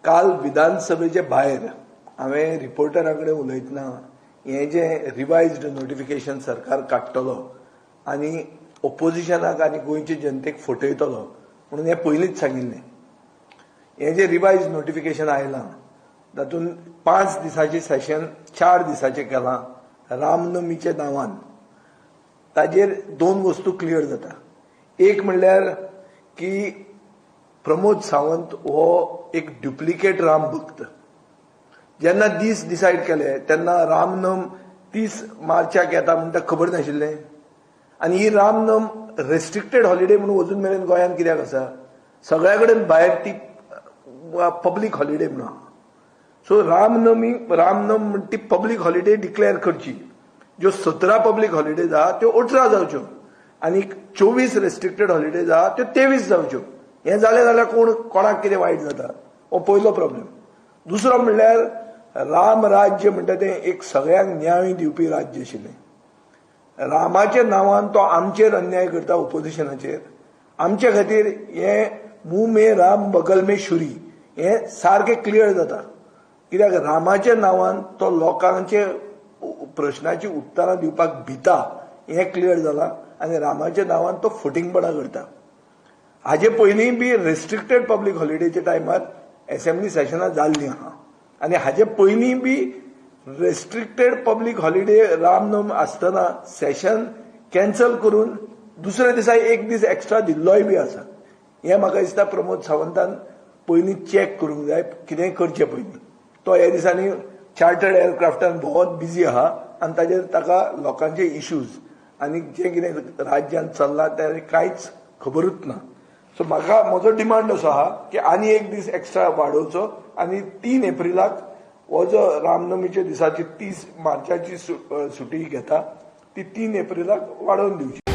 काल विधानसभेचे भायर हांवें रिपोर्टरा कडेन उलयतना हें जें रिवायज्ड नोटिफिकेशन सरकार काडटलो आनी ओपोजिशनाक आनी गोंयचे जनतेक फटयतलो म्हणून हें पयलींच सांगिल्लें. हें जें रिवायज नोटिफिकेशन आयलां तातूंत 5 दिसाचें सेशन 4 दिसाचें केलां रामनमीच्या नांवान. ताजेर 2 वस्तू क्लियर जाता. एक म्हणल्यार की प्रमोद सावंत हो एक ड्युप्लिकेट राम भक्त. जेन्ना दीस डिसायड केले तेन्ना रामनम 30 मार्चाक येता म्हणटा खबर नाशिल्लें. आनी ही रामनम रेस्ट्रिक्टेड हॉलिडे म्हणून अजून मेरेन गोंयांत कित्याक आसा? सगळ्या कडेन भायर ती पब्लीक हॉलिडे म्हणून आहा. सो रामनमी रामनम म्हण ती पब्लीक हॉलिडे डिक्लेअर करची. ज्यो 17 पब्लीक हॉलिडेज आहा त्यो 18 जावच्यो आनी 24 रेस्ट्रिक्टेड हॉलिडेज आहा त्यो 23 जावच्यो. हें जालें जाल्यार कोण कोणाक कितें वायट जाता हो पयलो प्रॉब्लेम. दुसरो म्हणल्यार राम राज्य म्हणटा तें एक सगळ्यांक न्याय दिवपी राज्य आशिल्लें. रामाच्या नांवान तो आमचेर अन्याय करता, ओपोजिशनाचेर. आमचे खातीर हें मुंह में राम बगल में छुरी हें सारकें क्लियर जाता. कित्याक रामाच्या नांवान तो लोकांचे प्रश्नाची उत्तरां दिवपाक भिता हें क्लियर जालां आनी रामाच्या नांवान तो फटींगपणां करता. हाजे पयलीं बी रेस्ट्रिक्टेड पब्लीक हॉलिडेच्या टायमार एसेंब्ली सेशनां जाल्लीं आहा आनी हाजे पयलीं बी रेस्ट्रिक्टेड पब्लीक हॉलिडे रामनम आसतना सेशन कॅन्सल करून दुसऱ्या दिसा एक दीस एक्स्ट्रा दिल्लोय बी आसा. हें म्हाका दिसता प्रमोद सावंतान पयलीं चॅक करूंक जाय कितेंय करचें पयलीं. तो ह्या दिसांनी चार्टर्ड एअरक्राफ्टान भोंवत बिजी आहा आनी ताजेर ताका लोकांचे इश्यूज आनी जें कितें राज्यांत चल्लां तें कांयच खबरूच ना. सो म्हाका म्हजो डिमांड असो आहा की आनी एक दीस एक्स्ट्रा वाडोवचो आनी 3 एप्रिलाक हो जो रामनमीच्या दिसाची 30 मार्चाची सुटी घेता ती 3 एप्रिलाक वाडोवन दिवची.